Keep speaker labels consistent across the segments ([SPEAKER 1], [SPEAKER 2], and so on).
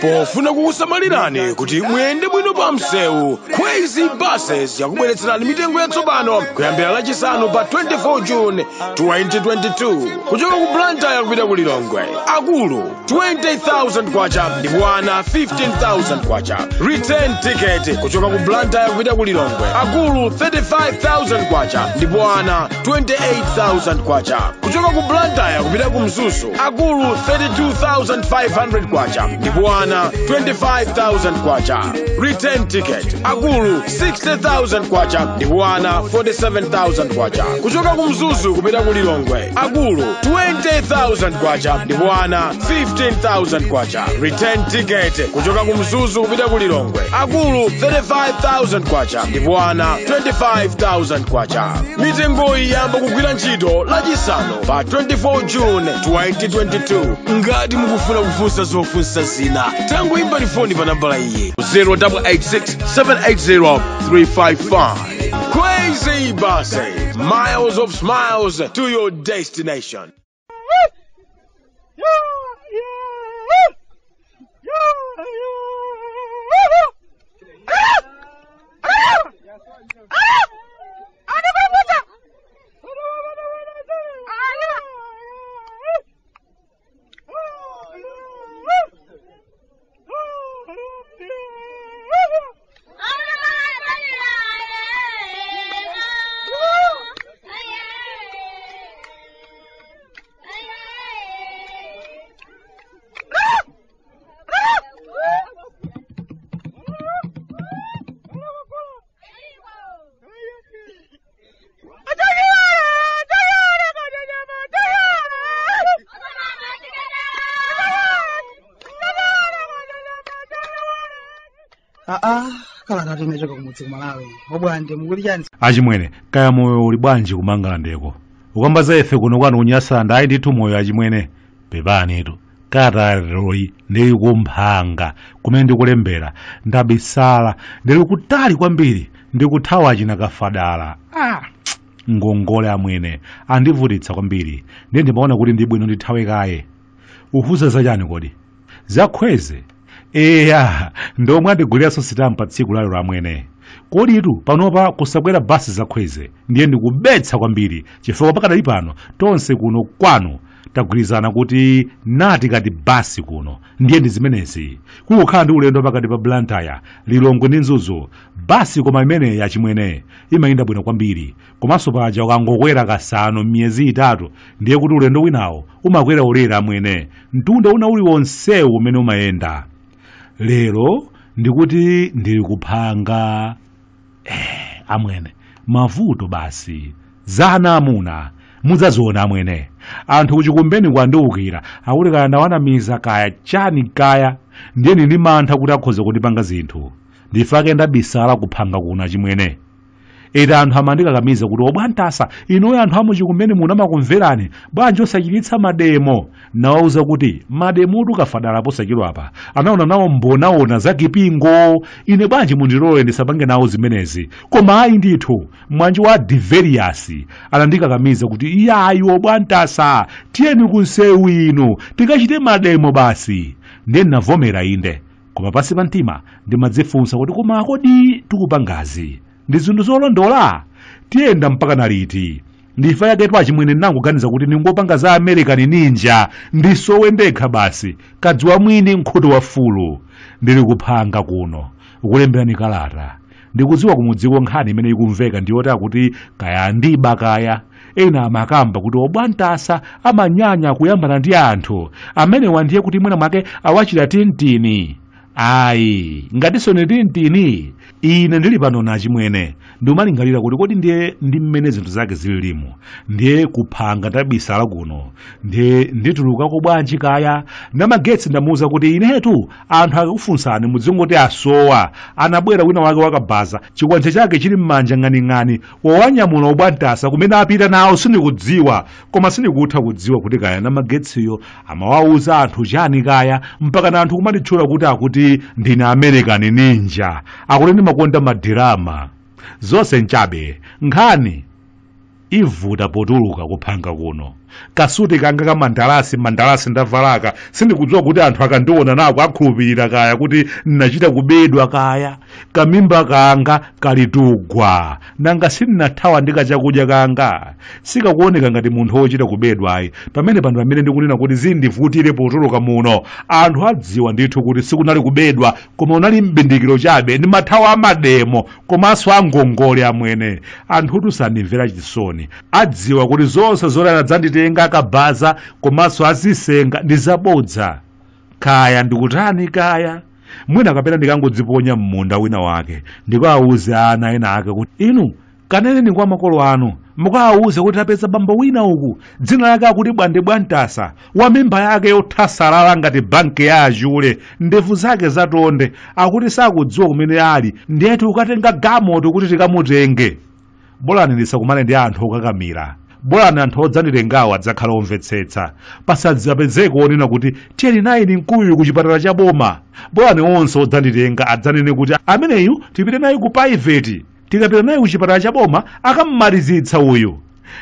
[SPEAKER 1] Pofuna kukusamalirani kuti muyende bwino pa msewu, Crazy Buses yakubweretserani mitengo yatsopano kuyambira Lachisanu pa 24 June 2022. Kuchoka ku Blantyre kupita ku Lilongwe, akulu 20,000 kwacha ndipo ana 15,000 kwacha. Return ticket kuchoka ku Blantyre kupita ku Lilongwe, akulu 35,000 kwacha ndipo ana 28,000 kwacha. Kuchoka ku Blantyre kupita ku Mzuzu, akulu 32,500 kwacha ndipo ana 25,000 kwacha. Return ticket akulu 60,000 kwacha ndipo ana 47,000 kwacha. Kuchoka ku Mzuzu kupita ku Lilongwe, akulu 20,000 kwacha ndipo ana 15,000 kwacha. Return ticket kuchoka ku Mzuzu kupita ku Lilongwe, akulu 35,000 kwacha ndipo ana 25,000 kwacha. Mitengoyi iyamba kugwira ntchito Lachisanu pa 24 June 2022. Ngati mukufuna kufunsa zofunsa zina, tangoimbani foni pa nambala iyi 0886 780 355. Crazy Buses, miles of smiles to your destination.
[SPEAKER 2] Aa, kalata tinachoka kumudzi ku Malawi. Obwande, mukuti chani?
[SPEAKER 3] Achimwene, kaya moyo uli bwanji kumangalandeko? Ukamba za ife kuno kwanu kunyasanda, ayi ndithu moyo achimwene. Pepanitu, kalatayi ndili kumphanga kumene ndikulembera, ndabisala, ndili kutali kwambiri, ndikuthawa achina Kafadala. Ah, ngongole amwene andivutitsa kwambiri, ndiye ndimaona kuti ndi bwino ndithawe kaye. Ufusa zachani kodi? Zakhweze? Eya, ndomwe andiguliraso sitampa tsiku lalero amwene. Koditu panopa kusakwera basi zakhweze ndiye ndikubetsa kwambiri, chifukwa pakadali pano tonse kuno kwanu tagwirizana kuti nati kati basi kuno ndiye ndi zimenezi. Kukhala ndi ulendo pakati pa Blantyre, Lilongwe ndi Mzuzu, basi koma imene yachimwene imayenda bwino kwambiri. Komanso paja ukangokwera kasanu miyezi 3 ndiye kuti ulendo winawo umakwera ulere amwene, mtunda una uliwonsewu umene umayenda. Lero ndikuti ndili kuphanga. Amwene, mavuto basi zana amuna mudzaziona amwene. Anthu kuchikumbeni kwandiukira akuti kaya ndawanamiza kaya chani kaya, ndiye ndili mantha kuti akhoza kundipanga zinthu. Ndifake ndabisala kuphanga kuno chimwene. Ita anthu amandikakamiza kuti obwantasa inuyo anthu amuchikumbeni muno amakumverani bwanji osachiritsa mademo. Nawauza kuti mademutu Kafadala posachedwa apa anaona nawo mbonaona za kipingo, ine bwanji mundilole ndisapange nawo zimenezi. Koma ayi ndithu mwanji wa Diverius anandikakamiza kuti iyayi obwantasa tiyeni kunsewu inu tikachite mademo basi. Ndiye ndinavomera inde, koma pansi pa mtima ndimadzifunsa kuti koma kodi tikupangazi ndi zinthu zolondola? Tiyenda mpaka naliti? Ndifa yaketu achimwene ndinangoganiza kuti ningopanga za American Ninja ndisowe ndekha basi, kadziwa mwini nkhutu wa fulu. Ndili kuphanga kuno kukulemberani kalata. Ndikudziwa kumudziko nkhani imene ikumveka ndiyoti akuti kaya andiba kaya. Ena amakamba kuti obwantasa amanyanya kuyambana ndi anthu amenewa, ndiye kuti mwina mwake awachita tintini. Ayi, ngatinso ni tintini, ine ndili pano na chimwene ndimalingalira kuti kodi ndiye ndi mmene zinthu zake zililimu, ndiye kuphanga ndabisala kuno, ndiye nditulukako bwanji kaya. Namagetsi ndamuwuza kuti inetu anthu akakufunsani mudzingoti asowa, anabwera wina wake wakabaza chikwanje chake chili m'manja ng'aning'ani, wowanyamula obwantasa kumene apita nawo sindikudziwa. Koma sindikutha kudziwa kuti kaya namagetsiyo amawawuza anthu chani kaya, mpaka na anthu kumanditchula kuti akuti ndine American Ninja, akuti ndimakonda madirama. Zonse nchabe, nkhani ivuta potuluka kuphanga kuno. Kasuti kanga ka mandalasi mandalasi ndavalaka, sindikudziwa kuti anthu akandiona nako akhulupirira kaya kuti nnachita kubedwa kaya. Kamimba kanga kalitugwa, nanga sindinathawa ndi kachakudya kanga, sikakuoneka ngati munthu wochita kubedwa ayi. Pamene panthu pamene ndikunena kuti zindivutire potuluka muno, anthu adziwa ndithu kuti sikunali kubedwa, koma unali mbindikiro chabe ndi mathawa amademo komanso angongole. Amwene, anthutu sandimvera chisoni, adziwa kuti zonse zoti anadzanditenga akabaza komanso azisenga ndi zabodza. Kaya ndikutani kaya, mwina kapena ndikangodziponya m'munda wina wake, ndikawawuze ana ena ake kuti inu kaneneni kwa makolo anu, mukawawuze kuti tapeza bambo wina uku, dzina lake akuti Bwande Bwantasa, wa mimba yake yothasalala ngati banki ya achule, ndevu zake zatonde, akuti sakudziwa kumene ali, ndiyetu ukatenga gamoto kuti tikamutenge. Bolani ndisakumane ndi anthu okakamira, bolani anthu odzanditengawo adzakhala omvetsetsa, pasadzapezeke onena kuti tiyeni naye mkuluyu ku chipatala cha boma. Bolani onse odzanditenga adzanene kuti ameneyu tipite naye ku private, tikapita naye ku chipatala cha boma akammalizitsa uyu.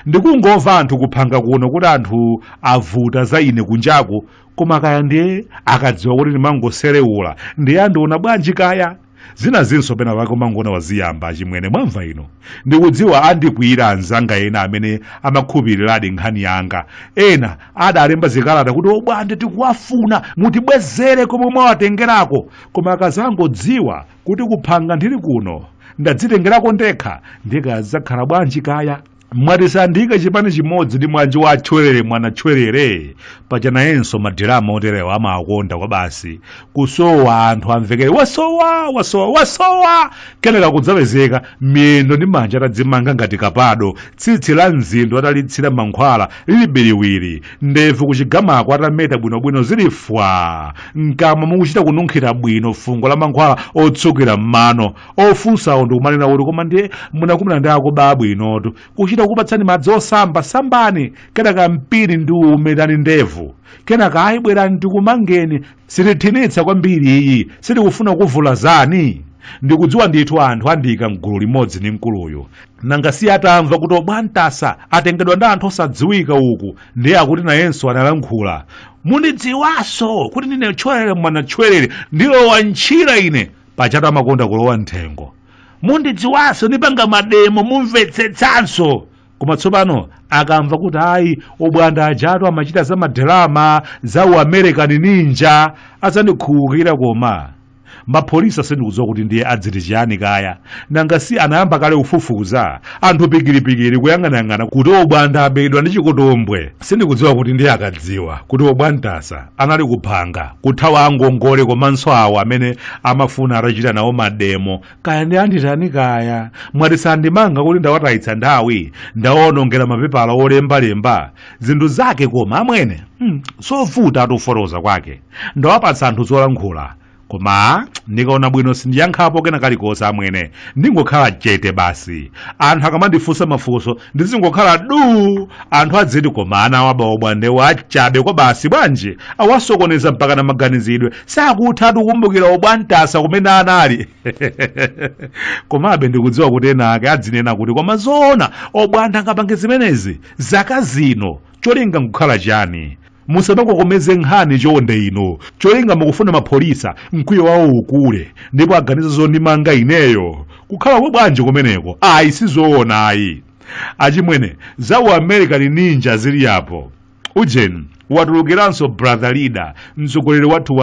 [SPEAKER 3] Ndikungomva anthu kuphanga kuno kuti anthu avuta za ine kunjaku, koma kaya ndiye akadziwa kuti ndimangoserewula, ndiye andiona bwanji kaya. Zina zinso pena pake umangona waziyamba achimwene, mwamva ino. Ndikudziwa andikwiyira anzanga ena amene amakhulupiriradi nkhani yanga. Ena adalemba zikalata kuti obwande tikuwafuna, mutibwezere komwe mwawatengerako, koma akazangodziwa kuti kuphanga ndili kuno ndadzitengerako ndekha, ndikazakhala bwanji kaya. Mwatisandike chipani chimodzi ndi mwanji wa atchwerere mwana tchwerere. Paja nayenso madirama oterewa amakonda kwa basi, kusowa anthu amvekere wasowa wasowa wasowa, kenaka kudzapezeka miyendo ndi manja atadzimanga ngati kapado, tsitsi la mzindo atalitsira mankhwala lili biriwiri, ndevu kuchigamako atameta bwinobwino zili fwa, mkamwa mukuchita kununkhira bwino fungo la mankhwala otsukira m'mano. Ofunsawo ndikumanena kuti koma ndiye munakumana ndi akuba abwinotu, kuchita kupatsani madzi osamba sambani, kenaka mpini ndi umetani ndevu, kenaka ayi bwerani ndikumangeni, sitithinitsa kwambiri iyi, sitikufuna kuvulazani. Ndikudziwa ndithu anthu andiyika mgulu limodzi ndi mkuluyu, nanga si atamva kuti obwantasa atengedwa ndi anthu osadziwika uku, ndiye akuti nayenso analankhula, mundidziwaso kuti ndine tchwerere mwana tchwerere, ndilowa ntchira ine. Pachatu amakonda kulowa mthengo, mundidziwaso ndipanga mademo mumvetsetsanso. Koma tsopano akamva kuti ayi obwanda ajatu amachita za madrama za uAmerican ninja, adzandikhululukira. Koma mapolisa sindikudziwa kuti ndiye adziti chiyani kaya, nanga si anayamba kale kufufuza, anthu pikiripikiri kuyang'anayang'ana kuti obwanda abedwa ndi chikotombwe. Sindikudziwa kuti ndiye akadziwa kuti obwantasa anali kuphanga kuthawa angongole komanso awo amene amafuna atachita nawo mademo, kaya ndi anditani kaya. Mwati sandimanga kuti ndawatayitsa nthawi, ndawonongera mapepala olembalemba zinthu zake. Koma amwene sovuta atufotokoza kwake, ndawapatsa anthu zolankhula, koma ndikaona bwino sindiyankhapo kena kalikonse amwene, ndingokhala chete basi. Anthu akamandifunsa mafunso ndizingokhala du, anthu adziti koma ana awabaobwa wachabe kwa basi bwanji, awasokoneza mpaka na maganizidwe, sakutha kukumbukira obwantasa kumene anali. Komabe ndikudziwa kuti ena ake adzinena kuti koma zoona obwanda angapange zimenezi zaka zino, cholinga nkukhala chani? Musamakokomeze nkhani chonde ino, cholinga mukufuna mapolisa mkwiyo wawo ukule ndipo aganize zondimanga ineyo. Kukhala kwa bwanji kumeneko? Ayi, sizoona ayi. Achimwene, za uAmerican ninja zili apo. Ujeni watulukiranso brother leader, mtsogoleri wathu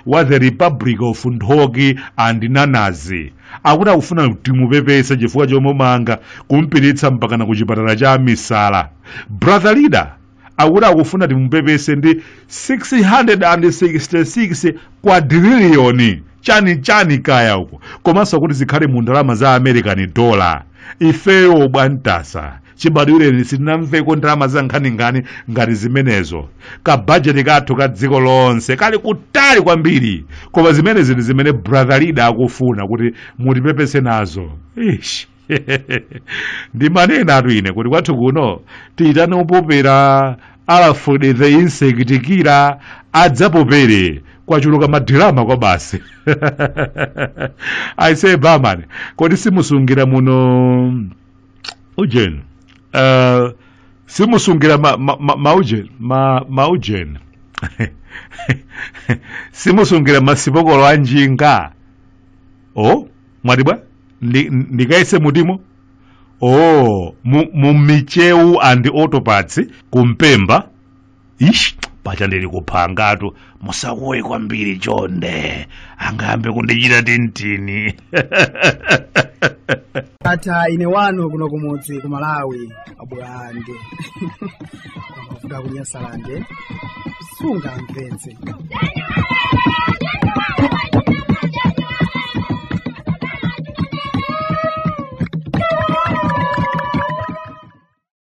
[SPEAKER 3] wa the Republic of Nthoki and Nanazi, akuti akufuna timupepese chifukwa chomumanga kumpititsa mpakana ku chipatala cha misala. Brother leader akuti akufuna timupepese ndi 666 quadrillion chani chani kaya uko, komanso kuti zikhale mu ndalama za American dollar. Ifeyo bwantasa chibadwireni sitinamveko ndalama za nkhaninkhani ngati zimenezo. Kabajeti kathu ka dziko lonse kali kutali kwambiri, koma zimenezi ndi zimene brother leader akufuna kuti mutipepese nazo. Ish. Ndimanena atu ine kuti kwathu kuno tiyitane opopera Alfred the insect killer adzapopere, kwachuluka madirama kwa basi. I say barman, kodi simusungira muno ujeni Simusungira maujeni maujeni simusungira masipokolo a njinga. O mwati bwa ndikaise mutimo o mu Micheu and Auto Parts kumpemba. Ish, pacha ndili kuphangatu, musakuwe kwambiri chonde, angambe kundichita tintini.
[SPEAKER 2] Ata ine wanu kuno kumudzi ku Malawi, abwande amavuta kunyasalande sungamvetse.